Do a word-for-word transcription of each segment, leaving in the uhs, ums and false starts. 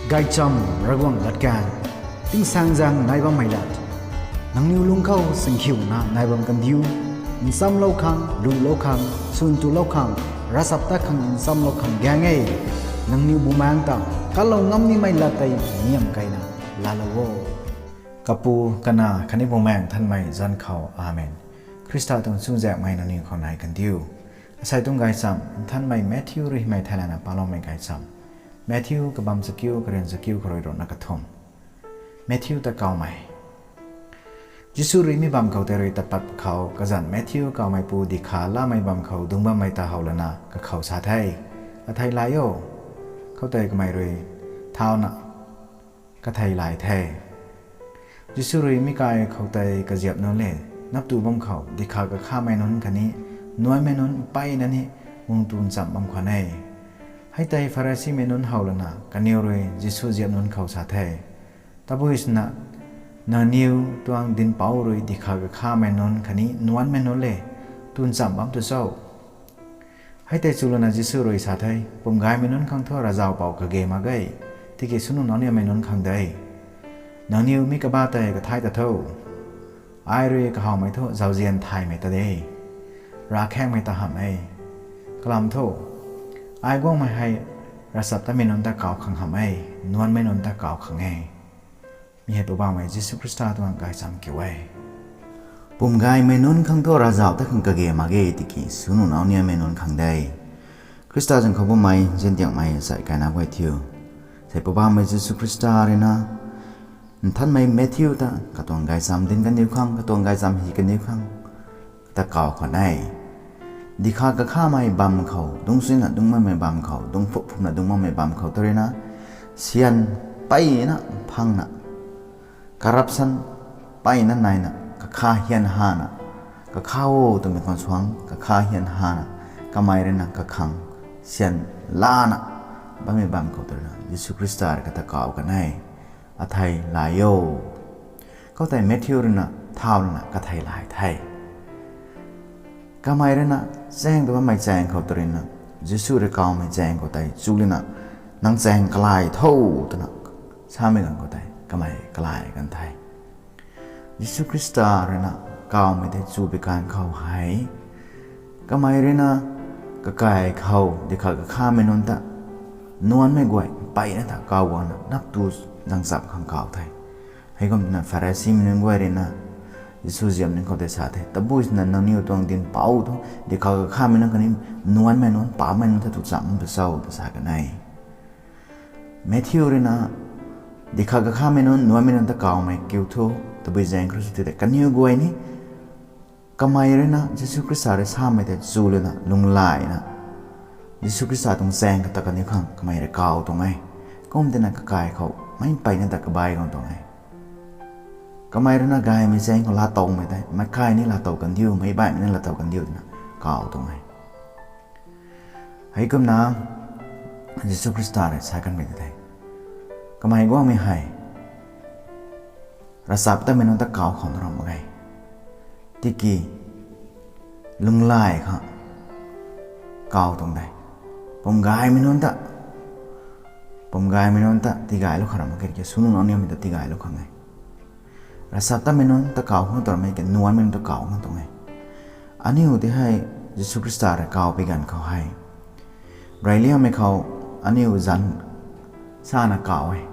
Gaychamv Ravguangc latkaeng, tingsaengzaeng nai bammei lat. Nangniw lung khou singkhiuna nai bam kandiu, nchamlou khang, lulou khang, swn tulou khang, ravchaptat khang nchamlou khang gaeng e. Nangniw bumaengc ta kalou ngam nimei lat tei niam keyna laalou o. Kapu, Kanac khatni Bumaengh Nthanmei zanc khou, Amen. Khrista tuang chuzaenghmei nangniw khou nai kandiu. Asei tuang gaychamv Nthanmei Matthew rui hymei theilayna paloumei gaychamv. Matthew kabam chakiu, karian chakiu khou rui ruhna kathumh. Matthew ta kawmei. Jisu rui mi bam khou tei rui tat pat khou, kazanc Matthew kawmeipu dikha lamei bam khou dungc bammei ta howlana kakhou sa the, Athei lay o. Khoutei kamei rui thauna kathei lay the. Jisu rui mi kai khou tei kaziap nunc le, naptu bam khou dikha kakhamei nunc khatni nuancmei nunc mpeyna ni guang tu nchamh bam khwan e. Hei tei Pharisimei nunc howlana kaniw rui Jisu ziap nunc khou sa the, Tabui swna, nangniw tuang dinhpouc rui dikha kakhamei nunc khatni nuancmei nunc le tu nchamh bam tu cho? Hei tei chulana Jisu rui sa the, Pumgaymei nunc khang thu ravzaupou kage mak ge, tiki swnu nauniammei nunc khang de. Nangniw mi kabah tei kathai ta tho. Ai rui kahawmei thu zauzian thaymei ta de, ravkhaengmei ta hamh e. Kalam thu, ai guangmei hei ravchaptatmei nunc ta kaw khang hamh e, nuancmei nunc ta kaw khang e. Mi hei Poubauhmei Jisu Khrista tuang gaychamv kiu e. Pumgaymei nunc khang thu ravzauc tat khang kage mak ge, tiki swnu nauniammei nunc khang de. Khrista zanc khou bammei ziandiangmei sai kaina guay thiu, sei Poubauhmei Jisu Khrista rui na Nthanmei Matthew ta katuang gaychamv dinc kaniw khang, katuang gaychamv hy kaniw khang ta kaw khwan e. Dikha kakhamei bam khou, dungc suina dungc makmei bam khou, dungc phuk phumna dungc makmei bam khou ta rui na, syan mpeyna phangna, corruption mpeyna naina, kakha hian hana, kakha o twmei khang suang kakha hian hana, kamei rui na kakhang syan lana bammei bam khou ta rui na Jisu Khrista rui kata kaw kan e, Athei lay o. Khoutei Matthew rui na thauna kathei lay the. Kamei rui na chaeng ta bammei chaeng khou ta rui na, Jisu rui kawmei chaeng khou tei chu lana, Nang chaeng kalay tho, twna samei ganv khou tei kamei kalay kan the. Jisu Khrista rui na kawmei tei chu bi kan khou hei, kamei rui na kakai khou dikha kakhamei nunc ta, nuancmei guay mpeyna ta kaw guangna naptu zangchap khang kaw the. Heikum twna Pharisimei nunc guay rui na Jisu ziap nunc khou tei sa the, Tabui swna nangniw tuang dinhpouc thu dikha kakhamei nunc khatni nuancmei nunc, pamei nunc ta tu chamh tu cho, ta sa kan e. Matthew rui na dikha kakhamei nunc, nuancmei nunc ta kawmei kiu thu, tabui zaeng khou rui sw ti tei kaniw guay ni kamei rui na Jisu Khrista rui samei tei chu lana lunghlaina, Jisu Khrista tuang chaeng kata kaniw khang kamei rui kaw tuang e. Kum tina kakai khou meic mpeyna ta kabai guang tuang e. Kamei rui na gaymei chaeng khou laatowmei tei meic kai ni laatow kandiu, meic baihmei ni laatow kandiu twna kaw tuang e. Heikumna Jisu Khrista rui sa kanmei tei, kamei guangmei hei ravchaptatmei nunc ta kaw khang ram mak ge, tiki lunghlaic khang kaw tuang de. Pumgaymei nunc ta, pumgaymei nunc ta tigaylou khang ram mak ge, tiki swnu nauniammei ta tigaylou khang e. Ravchaptatmei nunc ta kaw khang tw ramei ke, nuancmei nunc ta kaw khang tuang e. Aniu tei hei Jisu Khrista rui kaw pi ganv khou hei, reyliangmei khou aniu zanc sana kaw e.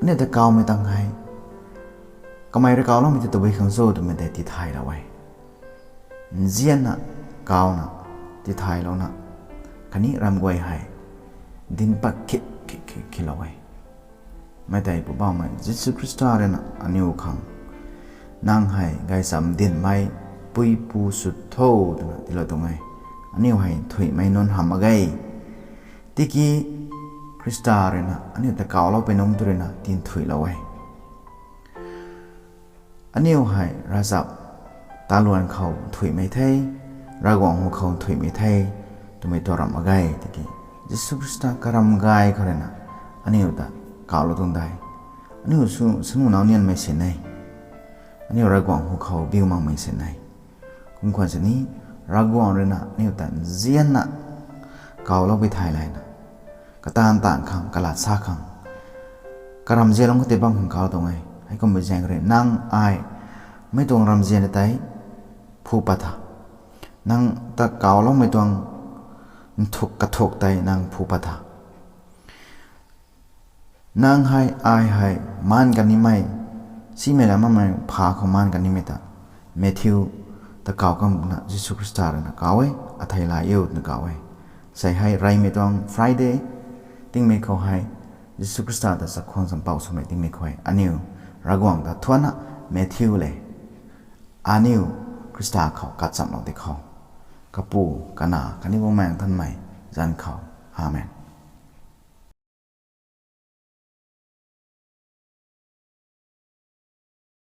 Aniu ta kawmei tang hei, kamei rui kawloumei tei tabui khang cho twmei tei tithaylou e. Nzianna kawna tithaylouna, khatni ram guay hei dinc pat khit khit khit khilou e. Mi tei Poubauhmei Jisu Khrista rui na aniu khang, Nang hei gaychamv dinhmei puipu sw tho, twna tiilou tuang e. Aniu hei nthuihmei nunc hamh mak ge, tiki Khrista rui na aniu ta kawlou pui nungc tu rui na tinthuilou e. Aniu hei ravchap taluan khou nthuihmei the, Ravguangc hu khou nthuihmei the, twmei tuang ramh mak ge, tiki Jisu Khrista karam gay khou rui na aniu ta kawlou tuang de. Aniu swnu naunianmei sin e. Aniu Ravguangc hu khou biu makmei sin e. Kum khwan sini, Ravguangc rui na aniu ta nzianna kawlou pui thai layna, kataanv taanv khang, kalat sa khang, Karamzianlou khou tei bam khang kau tuang e. Heikumbi zaeng rui nang ai mei tuang ramzian tei phu pat tha. Nang ta kauloumei tuang nthuk kathuk tei nang phu pat tha. Nang hei, ai hei, maan kanimei, simei la mamei pha khou maan kanimei ta Matthew ta kau kamna Jisu Khrista rui na kau e, athei laa iu twna kau e. Sei hei reymei tuang Friday tingmei khou hei Jisu Khrista ta chakhwang champouh swmei tingmei khou hei aniu Ravguangc ta thuanna Matthew le aniu Khrista khou katchamlou di khou, Kapu, Kanac khatni Bumaengh Nthanmei zanc khou. Amen.